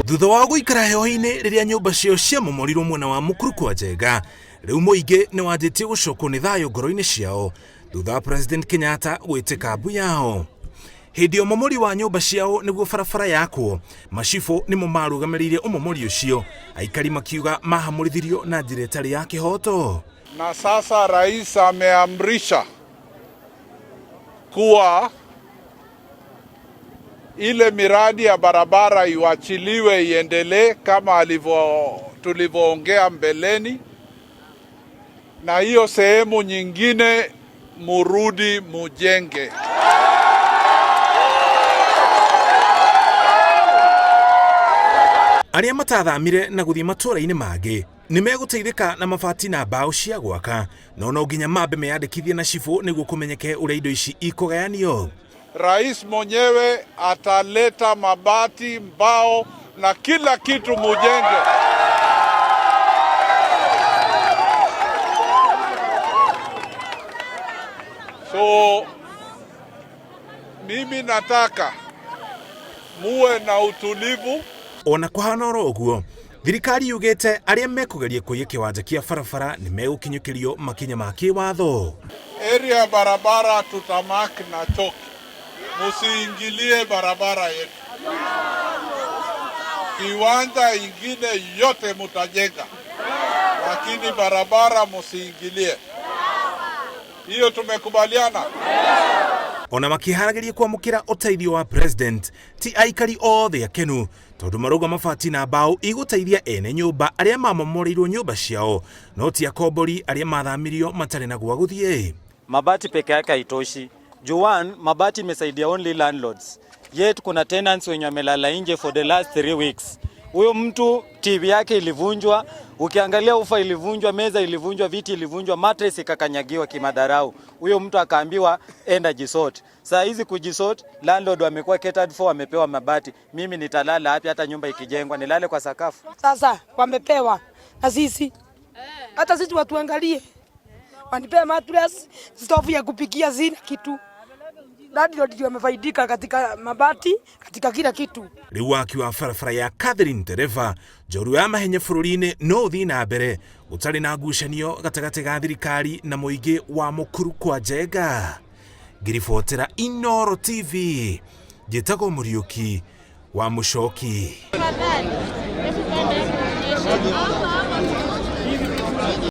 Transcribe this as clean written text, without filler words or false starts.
Thutha wa gũikara heho-inĩ rĩrĩa nyũmba ciao ciamomorirwo mwena wa Mukuru kwa Njenga, rĩu mũingĩ nĩ wanjĩtie gũcokwo nĩ thayũ ngoro-inĩ ciao thutha wa President Kenyatta gwĩtĩka mbu yao. Hĩndĩ ya ũmomori wa nyũmba ciao nĩguo barabara yakwo, macibũ nĩmo marũgamĩrĩire ũmomori ũcio, aikari makiuga mahamũrithirio na njĩra ĩtarĩ ya kĩhoto. Na sasa rais ameamrisha kuwa ile miradi ya barabara iwachiliwe iendelee kama alivyo tulivyoongea mbeleni, na hiyo sehemu nyingine murudi mujenge. Arĩa matathamire na gũthiĩ matũũra-inĩ mangĩ nĩ megũteithĩka na mabati na mbaũ cia gwaka, no no nginya mambe meyandĩkithie na cibũ nĩguo kũmenyeke ũrĩa indo ici ikũgayanio. Rais mwenyewe ataleta mabati, mbao na kila kitu mujenge. So mimi nataka muwe na utulivu. Ona kũhana oro ũguo, thirikari yugĩte arĩa mekũgeria kũiya kĩwanja kĩa barabara nĩ megũkinyũkĩrio makinya ma kĩwatho. Area ya barabara tutamark na choki, musiingilie barabara yetu. Kiwanja ingine yote mutajenga, lakini barabara musiingilie. Hiyo tumekubaliana. Ona makĩharagĩria kwamũkĩra ũteithio wa president, ti aikari othe akenu tondũ marauga mabati na mbaũ igũteithia ene nyũmba arĩa mamomoreirwo nyũmba ciao, no ti akombori arĩa mathamirio matarĩ na gwa gũthiĩ. Mabati peke yake haitoshi. Juu one, mabati imesaidia only landlords. Yet kuna tenants wenye wamelala nje for the last 3 weeks. Huyo mtu TV yake ilivunjwa, ukiangalia ufa ilivunjwa, meza ilivunjwa, viti ilivunjwa, mattress ikakanyagiwa kimadharau. Huyo mtu akaambiwa enda jisort. Saa hizi kujisort, landlord wamekuwa catered for, wamepewa mabati. Mimi nitalala wapi? Hata nyumba ikijengwa nilale kwa sakafu? Sasa wamepewa na sisi, hata sisi watuangalie, wanipea mattress, stovu ya kupikia, zina kitu. Landlord ndio wamefaidika katika mabati, katika kila kitu. Rĩu waki wa barabara ya Catherine Ndereba njorua ya mahenya bũrũri-inĩ no ũthiĩ na mbere gũtarĩ na ngucanio gatagatĩ ga thirikari na mũingĩ wa Mukuru kwa Njenga. Ngĩribotera Inooro TV, njĩtagwo Mũriũki wa Mũcoki.